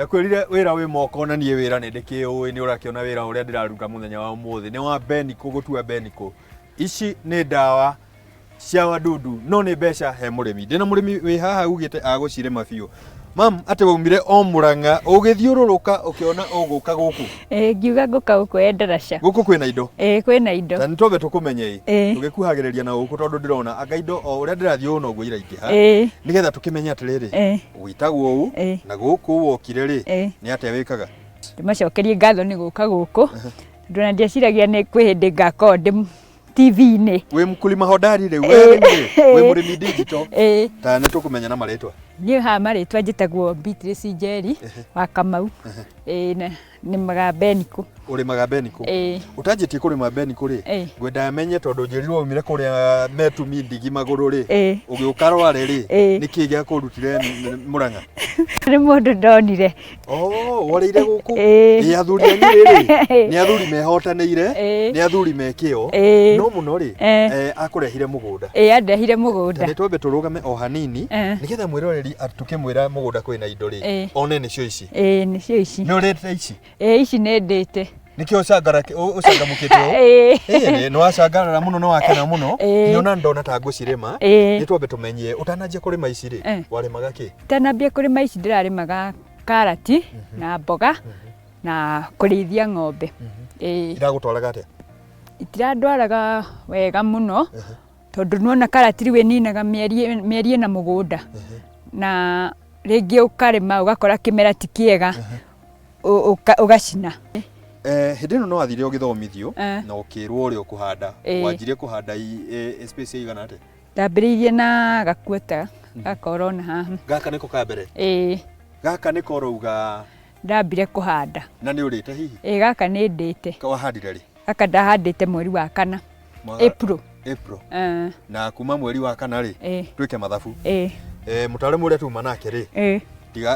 Ndakwĩrire wĩra wĩ moko na niĩ wĩra nĩ ndĩkĩũĩ, nĩ ũrakĩona wĩra ũrĩa ndĩraruta mũthenya wa ũmũthĩ nĩ wa Benikũ, gũtua Benikũ. Ici nĩ ndawa cia wadudu no nĩ mbeca he mũrĩmi. Ndĩna mũrĩmi wĩ haha ugĩte agũcirĩma biũ. Mam, atĩ waumire o Mũrang'a ũgĩthiũrũrũka ũkĩona ũgũka gũkũ. Ĩĩ, ngiuga ngũka gũkũ Endarasha. Gũkũ kwĩna indo. Ĩĩ, kwĩna indo. Ta nĩ twambe tũkũmenye ĩ. Ĩĩ. Tũgĩkuhagĩrĩria na gũkũ tondũ ndĩrona anga indo o ũrĩa ndĩrathiĩ ũũ noguo iraingĩha. Ĩĩ. Nĩgetha tũkĩmenye atĩrĩrĩ, Ĩĩ. wĩtagwo ũũ Ĩĩ. na gũkũ wokire rĩ, Ĩĩ. nĩ atĩa wĩkaga? Ndĩmacokerie ngatho nĩ gũka gũkũ tondũ ona ndieciragia nĩ kwĩ hĩndĩ ngakorwo ndĩ TV-inĩ. Wĩ mkulima hodari rĩu, we Ĩĩ. rĩu rĩ, wĩ mũrĩmi digital. Ĩĩ. Ta nĩ tũkũmenya na marĩtwa. Niĩ haha marĩtwa njĩtagwo Beatrice Njeri wa Kamau. Ĩĩ, na nĩmaga Benikũ. Ũrĩmaga Benikũ? Ĩĩ. Ũtanjĩtie kũrĩma Benikũ rĩ, Ĩĩ. ngwenda menye tondũ njĩrirwo waumire kũrĩa Metumi ndigi magũrũ rĩ, Ĩĩ. ũgĩũka Rware rĩ, Ĩĩ. nĩkĩ gĩakũrutire Mũrang'a? Nĩ mũndũ ndonire. Oh, worĩire gũkũ? Ĩĩ. Ĩĩ athuri anyu rĩ, nĩ athuri mehotanĩire, Ĩĩ. nĩ athuri me kĩo, Ĩĩ. no mũno rĩ, Eh. akũrehire mũgũnda. Ĩĩ, andehire Ta mũgũnda. nĩ twambe tũrũgame o hanini Eh. nĩgetha mwĩroreri tũkĩmwĩra mũgũnda kwĩna indo rĩ, Ĩĩ. one nĩcio ici. Ĩĩ, nĩcio ici. Nĩ ũrĩte ici? Ĩĩ, ici nĩ ndĩte. Nĩkĩo ũcangamũkĩte ũũ? Ĩĩ. Ĩĩ, nĩ wacangarara mũno nĩ wakena mũno. Ĩĩ. Nginya ona ndona ta ngũcirĩma. Ĩĩ. Nĩ twambe tũmenye ũtananjia kũrĩma ici rĩ, Eh. warĩmaga kĩ? Itanambia kũrĩma ici ndĩrarĩmaga karati na mboga na kũrĩithia ng'ombe. Ĩĩ. Iragũtwaraga atĩa? Itirandwaraga wega mũno tondũ nĩwona karati rĩu ĩninaga mĩeri ĩna mũgũnda na rĩngĩ ũkarĩma ũgakora kĩmera ti kĩega ũgacina. Hĩndĩ ĩno no wathire ũgĩthomithio Eh. na ũkĩrwo ũrĩa ũkũhanda. Ĩĩ. Wanjirie kũhanda space ĩigana atĩa? Ndambĩrĩirie na gakuota gaka ũrona haha. Gaka nĩko ka mbere? Ĩĩ. Gaka nĩko ũrauga? Ndambire kũhanda. Na nĩ ũrĩte hihi? Ĩĩ, gaka nĩ ndĩte. Wahandire rĩ? Gaka ndahandĩte mweri wa kana. April. April. Eh. Na kuma mweri wa kana rĩ, Ĩĩ. twĩke mathabu. Ĩĩ. Mũtaaramu ũrĩa tuma nake rĩ, Ĩĩ.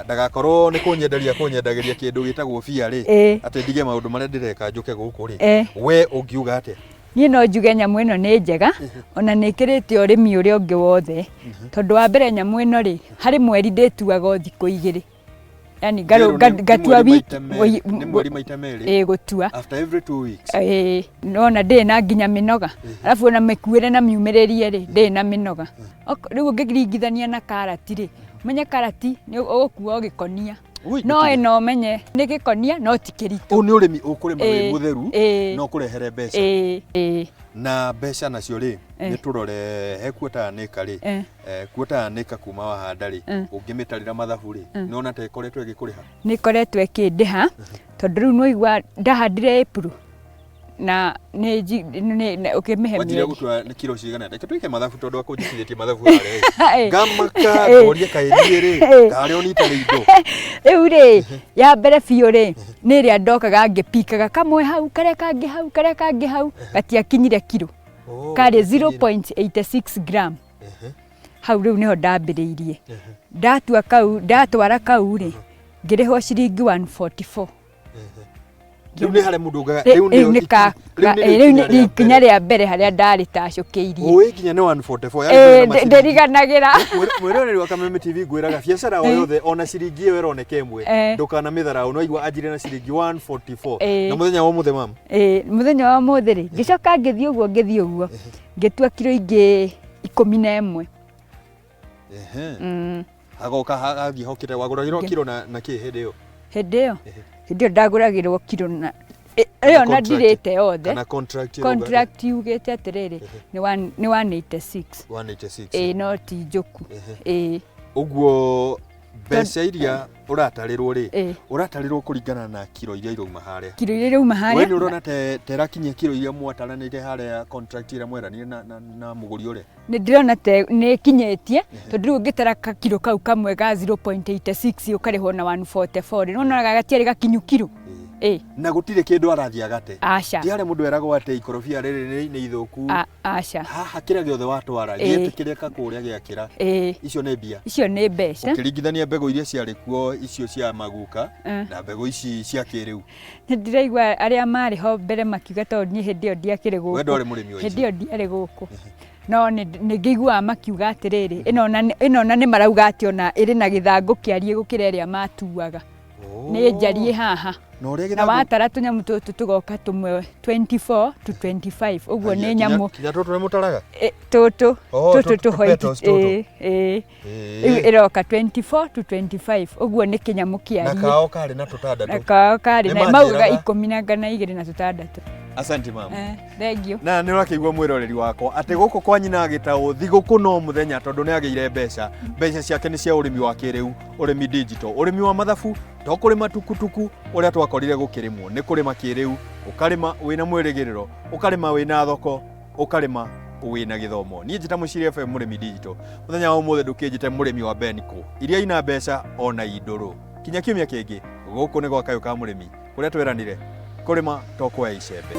Ndagakorwo nĩ kũnyenderia kũnyendagĩria kĩndũ gĩtagwo bia rĩ, Ĩĩ. atĩ ndige maũndũ marĩa ndĩreka njũke gũkũ rĩ, Ĩĩ. we ũngiuga atĩa? Niĩ no njuge nyamũ ĩno nĩ njega, ona nĩ ĩkĩrĩte ũrĩmi ũrĩa ũngĩ wothe, tondũ wa mbere nyamũ ĩno rĩ, harĩ mweri ndĩtuaga o thikũ igĩrĩ. Yani Njerũ nĩ ngatua mweri wiki, maita merĩ, nĩ mweri maita merĩ. Ĩĩ, gũtua. After every 2 weeks. Ĩĩ, nona ndĩrĩ na nginya mĩnoga. Arabu ona mĩkuĩre na miumĩrĩrie rĩ, ndĩrĩ na mĩnoga. Rĩu ũngĩringithania na karati rĩ, ũmenye karati nĩ ũgũkua o gĩkonia. Ui, No gũtirĩ. ĩno ũmenye nĩ gĩkonia no ti kĩritũ. Ũyũ nĩ ũrĩmi ũkũrĩma wĩ Ĩĩ, mũtheru ĩĩ. na ũkũrehere mbeca. Ĩĩ, ĩĩ. Na mbeca nacio rĩ, Ĩĩ. nĩ tũrore he quarter an acre rĩ, Ĩĩ. Quarter an acre kuma wahanda rĩ, Ĩĩ. ũngĩmĩtarĩra mathabu rĩ, Ĩĩ. nĩ wona ta ĩkoretwo ĩgĩkũrĩha? Nĩ ĩkoretwo ĩkĩndĩha, tondũ rĩu nĩ waigua ndahandire April na nĩ nĩ nĩ ũkĩmĩhe Wanjirie mĩeri. gũtua nĩ kiro cigana? Reke twĩke mathabu tondũ akũnjĩkithĩtie mathabu harĩa ĩ. Ĩĩ. Ngamaka Ĩĩ. ngoria kaĩ niĩ rĩ, Ĩĩ. karĩ o nitarĩ indo. Rĩu rĩ, ya mbere biũ rĩ, nĩ ĩrĩa ndokaga ngĩpikaga kamwe hau, karĩa kangĩ hau, karĩa kangĩ hau, gatiakinyire kiro. Oh, Karĩ gatiakinyire. 0.86 gram. Hau rĩu nĩho ndambĩrĩirie. Ndatua kau, ndatwara kau rĩ, ngĩrĩhwo ciringi 144. Rĩu nĩ harĩa mũndũ augaga, Rĩu rĩu nĩyo nĩ ka- rĩu nĩrĩo rĩu ikinya nĩ rĩa ikinya mbere. rĩa mbere harĩa ndarĩ tacũkĩirie. Ũĩ nginya nĩ 144, yarĩ Ĩĩ, mbere na maciringi. ndĩriganagĩra. Mwĩroreri wa Kameme TV ngwĩraga biacara o yothe ona ciringi ĩyo ĩroneka ĩmwe Eh. ndũkanamĩtharaũ no igua anjire na ciringi 144. Eh. Na mũthenya wa ũmũthĩ mama? Ĩĩ, mũthenya wa ũmũthĩ rĩ, ngĩcoka ngĩthiĩ ũguo ngĩthiĩ ũguo, ngĩtua kiro ingĩ 11. Ehe. Mm. Hagoka hagathiĩ hokĩte wagũragĩrwo Ngĩ- kiro na kĩ hĩndĩ ĩyo? Hĩndĩ ĩyo? Hĩndĩ ĩyo ndagũragĩrwo kiro na ĩyo na Contract. ndirĩte yothe. Kana contract ĩrauga atĩa? Contract yugĩte atĩrĩrĩ, nĩ 186. 186. Ĩĩ, no ti njũku. Ehe. Ĩĩ. Ũguo mbeca iria ũratarĩrwo rĩ, Ĩĩ. ũratarĩrwo kũringana na kiro iria irauma harĩa. Kiro iria irauma We harĩa. nĩ ũrona ta ĩrakinyia kiro iria mwataranĩire harĩa contract ĩrĩa mweranire na mũgũri ũrĩa? Nĩ ndĩrona ta nĩ ĩkinyĩtie, tondũ rĩu ũngĩtara kakiro kau kamwe ga 0.86 ũkarĩhwo na 144 rĩ, nĩwona gatiarĩ gakinyu kiro. Ĩĩ. Na gũtirĩ kĩndũ arathiĩ agate. Aca. Ti harĩa mũndũ eragwo atĩ ikorobia rĩrĩ nĩ ithũku. Aca. Haha kĩrĩa gĩothe watwara, Ĩĩ. gĩetĩkĩrĩka kũrĩa gĩakĩra. Ĩĩ. Icio nĩ mbia. Icio nĩ mbeca. Ũkĩringithania mbegũ iria ciarĩ kuo icio cia maguka Eh. na mbegũ ici cia kĩrĩu. Nĩ ndĩraigua arĩa marĩ ho mbere makiuga tondũ niĩ hĩndĩ ĩyo ndiakĩrĩ gũkũ. We ndwarĩ mũrĩmi wa ici. Hĩndĩ ĩyo ndiarĩ gũkũ. No nĩ ngĩiguaga makiuga atĩrĩrĩ, ĩno ona nĩ marauga atĩ ona ĩrĩ na gĩthangũ kĩariĩ gũkĩra ĩrĩa matuaga. Nĩ njariĩ haha. Na ũrĩa Na gĩthangũ watara tũnyamũ tũtũ tũgoka tũmwe 24 to 25 ũguo nĩ nyamũ. Kinya tũtũ nĩ mũtaraga? Tũtũ. Oh, tũtũ tũtũ tũhoiti petals tũtũ. Ĩĩ. Rĩu ĩroka 24 to 25 ũguo nĩ kĩnyamũ Na kĩariĩ. kao karĩ na Na tũtandatũ. kao karĩ Nĩ na maugaga manjĩraga. ikũmi na ngana igĩrĩ na tũtandatũ. Asante mama. Thengiũ. Na nä å rakä mwä roreri wakwa atä gå kå kwa nyina gä taå thigåkå no må thenya tondå nä agä ire mbeca. Mbeca ciake nä cia å rä mi wa kä rä u, å rä mi digital, å rä mi wa mathabu, to kå rä ma tukutuku å rä a twakorire gå kä rä mwo. Nä kå rä ma kä rä u, å karä ma wä na mwä rä gä rä ro, å karä ma wä na thoko, å karä ma wä na gä thomo. Niä njä ta må ciri FM må rä mi digital, må thenya wa å må thä ndå kä njä te må rä mi wa Beniko iria ina mbeca ona indå kinya kiumia kä ngä. Gå kå nä gwa kayå ka må rä mi kå rä a tweranire kå rä ma to kuoya icembe.